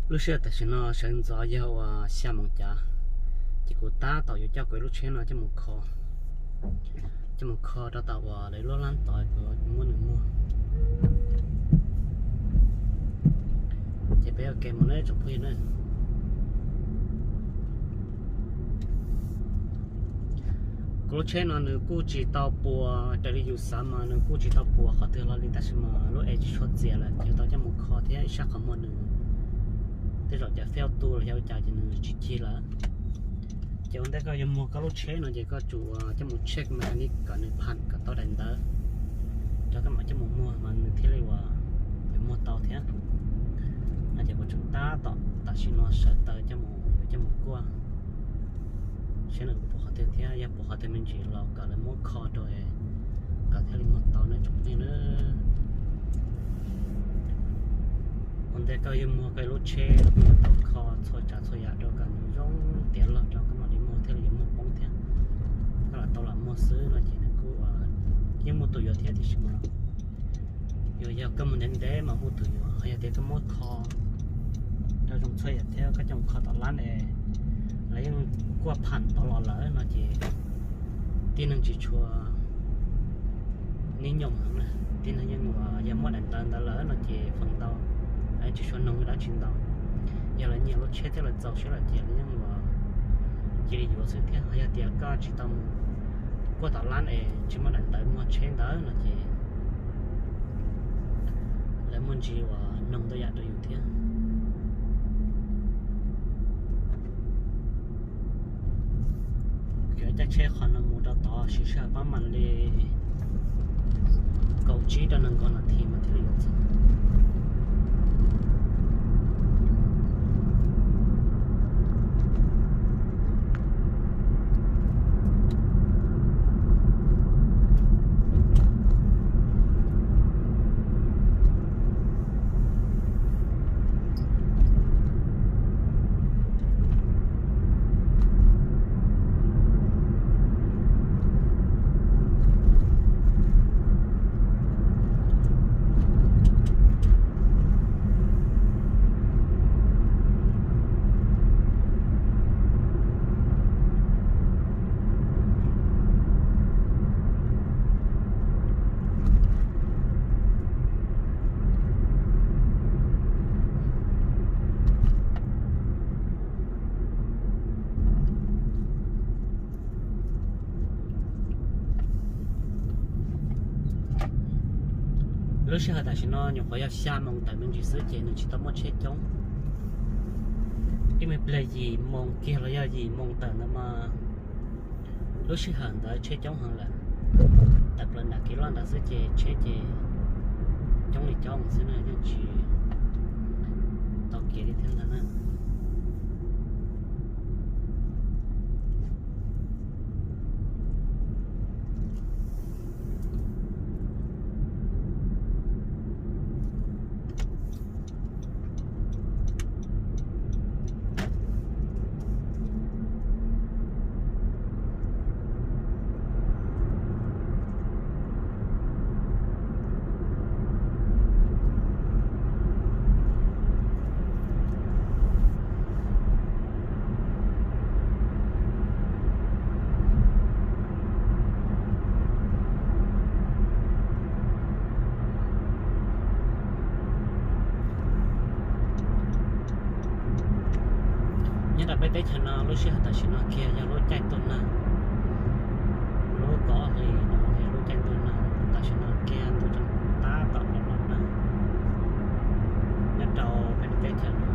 Lub sij hawm tam sim no sawv ntxov yog uas xya moos cav, ces kuv tab tom yuav coj kuv lub tsheb no coj mus kho, coj mus kho rau tom uas lawv lub lab tod kuv muab nws muag. Ces peb ua ke mus nawb tsoom phooj ywg na. Kuv lub tsheb no nws kuj tsis tau puas raws li yus xav mas nws kuj tsis tau puas qhov twg hlo li, tab sis mas lub es tsis tshua txias lawm, ces tau coj mus kho thiab ib sab qhov muag nws tej zaum cov fab tu los yog ua cas ces nws tsis cig lawm. Ces ua ntej koj yuav muag koj lub tsheb no ces koj tsum coj mus check mechanic kom nws pham kom tau daim ntawv rau koj mam coj mus muag mas nws thiaj li uas yuav muag tau thiab. No ces kuv tseem tab tom tam sim no sawv taws coj mus, yuav coj mus kuaj seb nws puas qhov twg thiab yog puas qhov twg me ntsis los kom lawv muab kho rau kom thiaj li muag tau no tsoom phooj ywg na. Ua ntej koj yuav muag koj lub tsheb koj yuav tau kho txhua tsav txhua yam rau kom nws zoo tiav log rau koj mam li muag thiaj li yuav muag poob thiab. Koj lam tau lam muag xwb no ces nws kuj yeej muaj tus yuav thiab tiam sis mas yog, yog koj mus ntev ntev mas muaj tus yuav, yog tias koj muab kho rau zoo txhua yam thiab koj coj mus kho tom lab es lawv yeej kuaj pham tod los lawm no ces tib neeg tsis tshua nib nyoos heev na. Tib neeg yeej uas yog muaj daim ntawv ntawd lawm no ces feem ntau tsis tshua noog dab tsi ntau. Yog lawv nyiam lub tsheb thiab lawv txaus siab lawm ces lawv yeej uas cia li yuav xwb thiab. Yog tias koj tsis tau mus kuaj tom lab es tsis muaj daim ntawv muag tsheb ntawd no ces lawv muaj ntsis uas noog ntau yam rau yus thiab. Yuav caij tsheb qhov no mus rau tod siv sij hawm pab mam li kaum tsib rau nees nkaum nas this mas thiaj li yuav txog. Lub sij hawm tam sim no nyuam qhuav yog xya moos tawm me ntsis xwb ces nws tsis tau muaj tsheb coob. Ib me pliag yim moos kiag los yog yim moos tawm ntawd mas lub sij hawm ntawd tsheb coob heev lawm. Tawm plaws nram kev loj ntawd xwb ces tsheb ces coob li coob xwb na, yeej tsis tau kev li thiab ntag na. Nyob rau peb teb chaws no lub sij hawm tam sim no kiag yog lub caij ntuj nag, lub kaum ob hlis no yog lub caij ntuj nag, tam sim no kiag ntuj tseem tab tom los los nag nyob rau peb teb chaws no.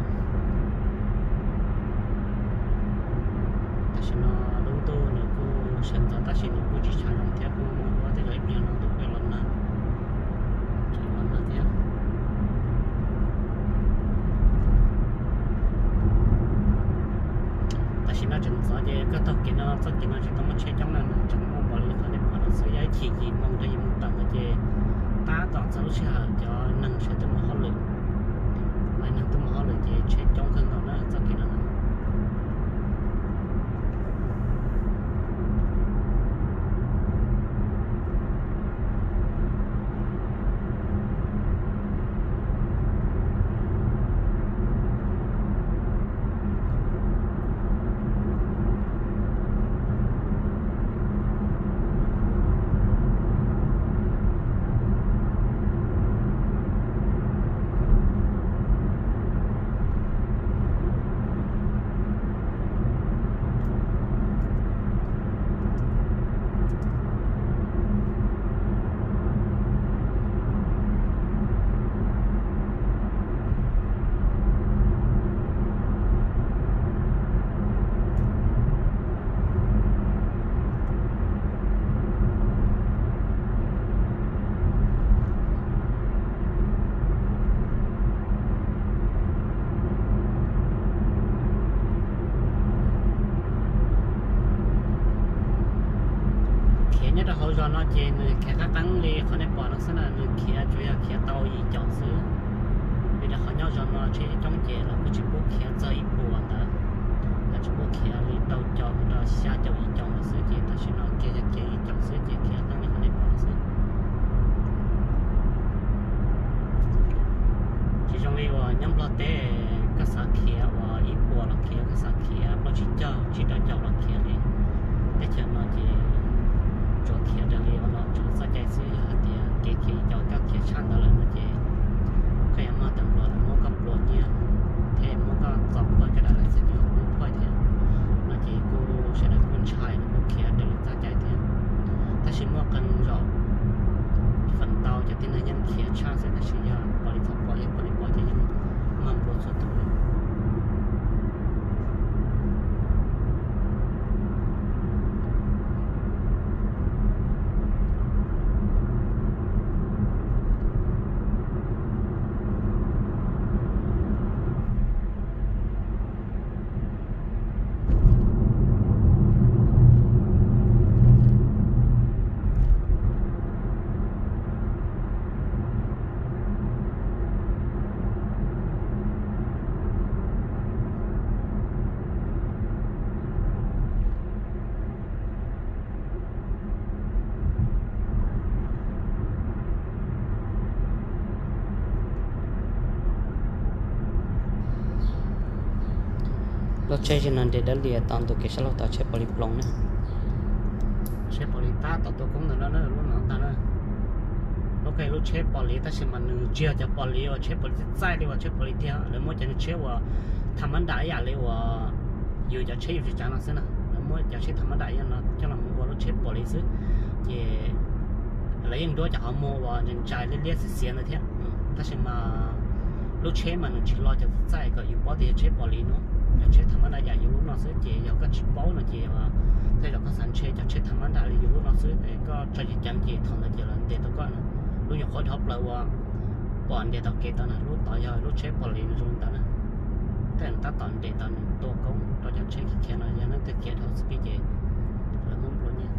Tam sim no lub ntuj nws kuj sawv ntxov tab sis nws kuj tsis tshav zoo thiab, kuj muaj huab tej zaum ib pliag no ntuj kuj los nag, tseem los nag thiab. Tam sim no tseem ntxov ces koj taug kev no txoj kev no tsis tau muaj tsheb coob na, nws tseem muaj npaum li qhov nej pom no xwb, yog ib chim yim moos rau yim moos tawm ntawd ces tab tom txog lub sij hawm cov neeg sawv tuaj mus hauj lwm, lawv neeg tuaj mus hauj lwm ces tsheb coob kawg nkaus na txoj kev no na. Hauv zos no ces nws khiav qeeb qeeb li qhov nej pom no xwb na, nws khiav tsuas yog khiav tau yim caum xwb. Vim rau qhov nyob zos no tsheb coob coob ces los kuj tsis pub khiav txog ib puas ntawd, los tsis pub khiav li rau caum mus rau xya caum yim caum ntawd xwb ces tam sim no kiag yog khiav yim caum xwb ces khiav qeeb li qhov nej pom no xwb. Tsis zoo li uas nyob Nplog teb, koj xav khiav uas ib puas los khiav, koj xav khiav plaub tsib caug tsib rau caum los khiav li. Teb chaws no ces tsuas khiav raws li uas nom tswv txoj cai xwb, yog hais tias kev khiav ib caum koj khiav tshaj ntawd lawm no ces koj yuav muaj tawm nplua, lawv muab koj nplua nyiaj thiab muab koj txo phuaj, koj daim license yuav muab phuaj thiab. No ces kuj sawv daws kuj ntshai, kuj khiav raws li txoj cai thiab. Tab sis muaj qee zaum feem ntau cov tib neeg yeej khiav tshaj xwb, tab sis yog pom li txhob pom, yog pom li pom ces yeej mag nplua txhua tus li. Lub tsheb tsis no nres dawb lias tau ntu kev sab laug tau tsheb pom li ploog na. Tsheb pom li tab tom tua koob ntawm no na, lub no ntag na. Ok, lub tsheb pom li tab sis mas nws tsis yog cov pom li uas tsheb pom li txaij txaij li uas tsheb pom li tiag, lawv muab cov tsheb uas tham mab nram ib yam li uas yus cov tsheb yus tsis tsav no xwb na, lawv muab cov tsheb tham mab nram no coj los mus ua lub tsheb pom li xwb. Ces lawv yeej nruab cov qhov muag uas ntsais ntsais liab liab xiav xiav ntawd thiab, tab sis mas lub tsheb mas nws tsis lo cov txaij txaij kom yus paub tias yog tsheb pom li no. Cov tsheb tham mab nram yam yus lub no xwb ces yog koj tsis paub no ces tej zaum koj xav ntshe cov tsheb tham mab nram li yus lub no xwb es koj tso ceev ceev ces thaum ntawd ces lawv ntes tau koj na. Lub nyuam qhuav dhau plaws uas pom nres tom kev tau na, lub tod yog lub tsheb pom li nws zoo li ntawd na. Tej zaum tab tom nres tau nws tua koob rau cov tsheb khiav no, yog leej twg khiav dhau speed ces lawv muab nplua nyiaj.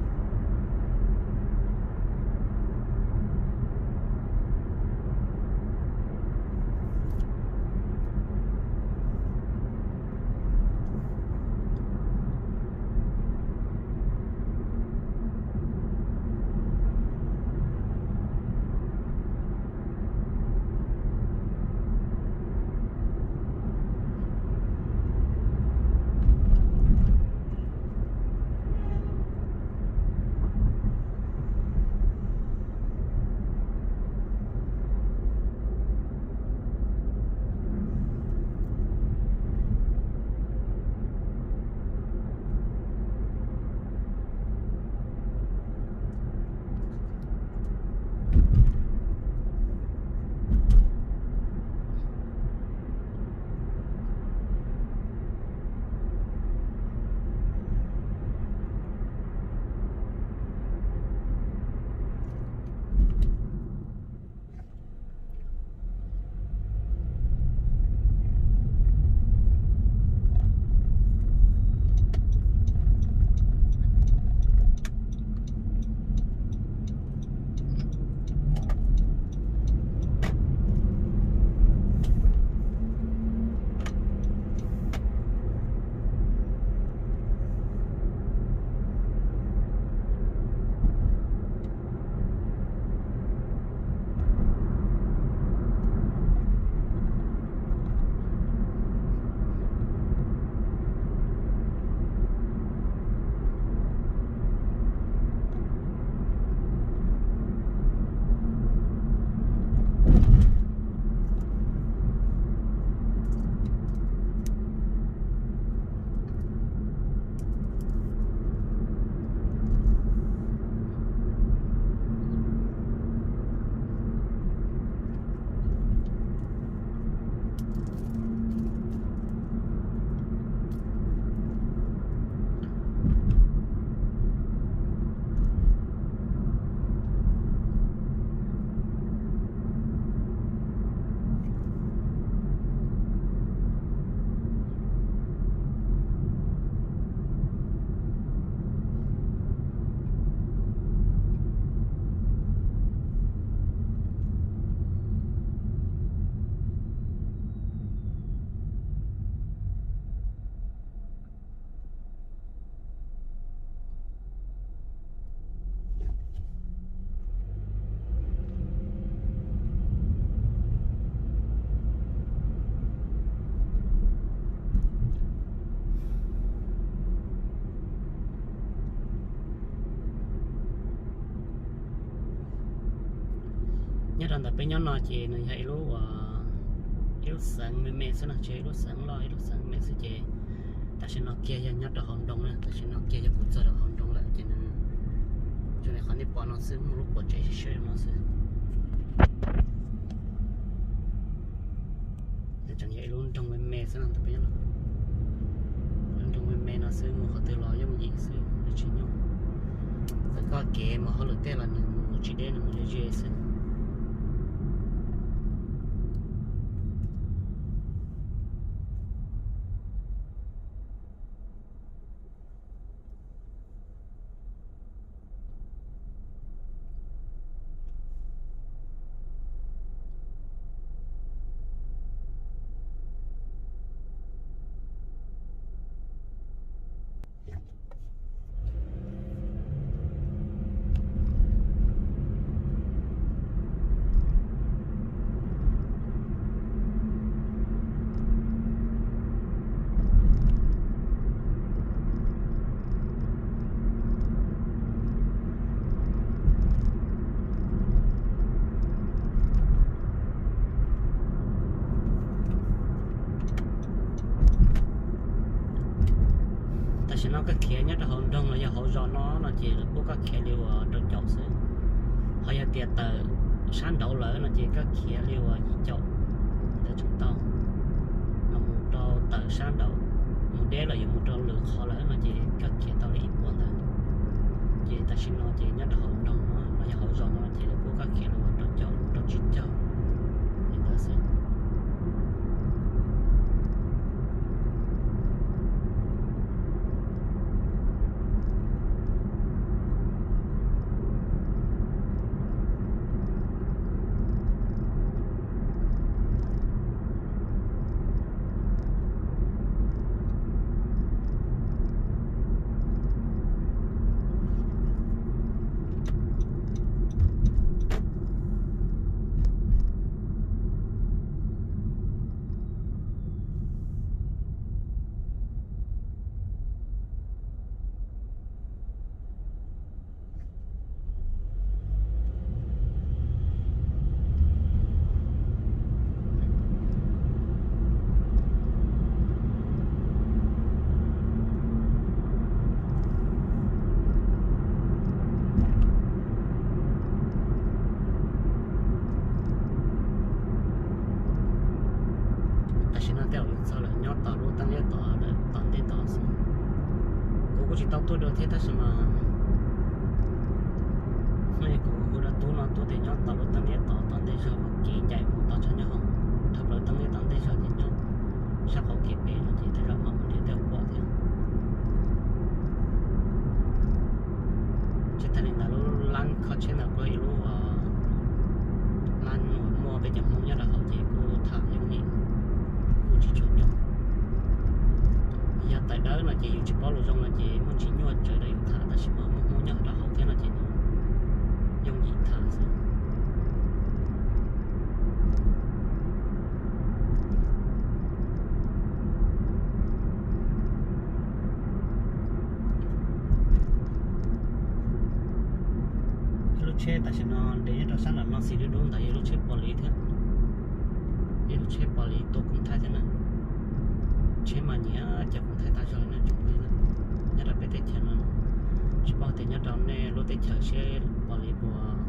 Ntawm peb nyob no ces nws yog ib lub, ib lub xeev me me xwb no, tsis yog ib lub xeev loj, ib lub xeev me xwb ces tam sim no kiag yog nyob rau hauv nroog na, tam sim no kiag yog kuv txog rau hauv nroog lawm ces nws zoo li qhov nej pom no xwb, muaj lub puas tsev siab siab no xwb. Nws tseem yog ib lub nroog me me xwb no, ntawm peb nyob no. Lub nroog me me no xwb, mus qhov twg los yooj yim xwb, nws tsis nyuaj. Txawm koj kev mus hauj lwm tej los nws mus tsis deb, nws mus ze ze xwb. Tam sim no koj khiav nyob rau hauv nroog los yog hauv zos no no ces lawv pub koj khiav li uas rau caum xwb. Ho yog tias tawm sab nraud lawm no ces koj khiav li uas yim caum ntawd tseem tau. Ho mus rau tawm sab nraud, mus deb los yuav mus rau lwm qhov lawm no ces koj khiav tau li ib puas ntawd. Ces tam sim no ces nyob rau hauv nroog no los yog hauv zos no ces lawv pub koj khiav li uas rau caum rau tsib caug li ntawd xwb. Tam sim no tej zaum yus txog lawm, nyob tom lub teeb liab tod lawm, tom ntej tod xwb. Kuv kuj tsis tau tuaj dua thiab tab sis mas hnub kuv hu rau tub no, tub tias nyob tom lub teeb liab tod tom ntej zog, kev ncaim mus tod tshaj nyob hauv, dhau plaws teeb liab tom ntej zog ces nyob sab qaum kev pem no ces tej zaum mam mus nrhiav tej zaum pom thiab. Tsis tas li ntawd lub lab kho tsheb ntawd kuj yog ib lub lab uas muaj peb cov Hmoob nyob rau hauv ces kuj tham yooj yim, kuj tsis tshua nyuaj. Yog tawm dawb no ces yus tsis paub lus zoo no ces muaj ntsis nyuaj tsawv rau yus tham, tab sis mas muaj Hmoob nyob rau hauv thiab no ces nws yooj yim tham xwb. Ib lub tsheb tam sim no nres nyob rau sab nram no xis dub dub ntawd yog lub tsheb pos lis thiab. Yog lub tsheb pos lis tua koob thaij thiab na. Tsheb mas nyiam cov koob thaij tag zog li no tsoom phooj ywg na. Nyob rau peb teb chaws no, tsis paub tias nyob rau nej lub teb chaws seb pos lis puas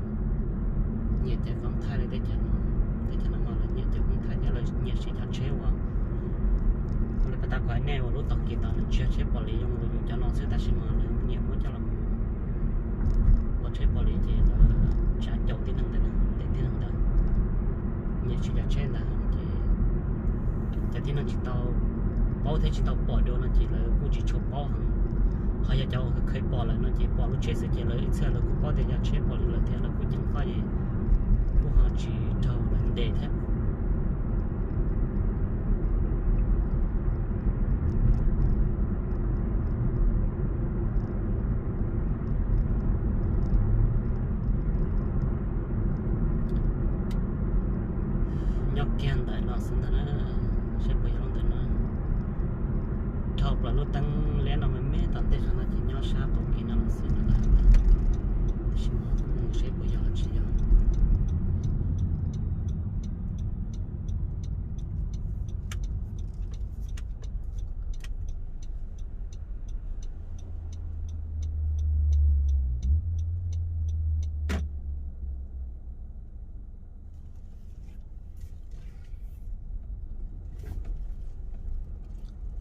nyiam cov koob thaij li teb chaws no. Teb chaws no mas lawv nyiam cov koob thaij thiab lawv nyiam siv cov tsheb uas, ua li pas tas kuv hais nej uas lub tog kis tod nws tsis yog tsheb pos lis zoo li yus cov no xwb, tab sis mas lawv nyiam muab coj los mus ua tsheb pos lis ces lawv tsa caum tib neeg ntawd, ntes tib neeg ntawd, nyiam siv cov tsheb ntawd ces cov tib neeg tsis tau paub thiab tsis tau pom dua no ces lawv kuj tsis tshua paub heev. Ho yog cov uas kheev pom lawm no ces pom lub tsheb xwb ces lawv ib txhia lawv kuj paub tias yog tsheb pos lis lawm thiab lawv kuj ceev faj es kuj ho tsis raug lawv ntes thiab. Nyob kiag ntawm no xwb ntag na, seb puas yog lub ntawm no. Dhau plaws lub teeb liab no me me tom ntej zog no ces nyob sab qaum kev no lawm xwb ntag. Tab sis mas kuv mus seb puas yog los tsis yog.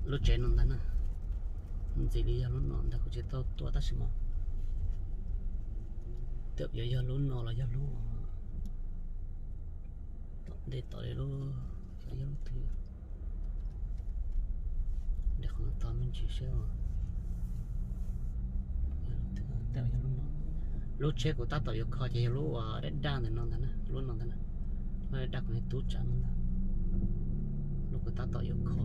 Lub tsev no ntag na, ntxim li yog lub no ntag, kuv tsis tau tuaj tab sis mas twb yuav yog lub no los yog lub tom ntej tom li lub, yog lub twg, de qhov no tog me ntsis seb. Lub tsheb kuv tab tom yuav kho ces yog lub uas daj daj ntawm no ntag na, lub no ntag na, lub daj daj kuv niag tub tsav no ntag, lub kuv tab tom yuav kho.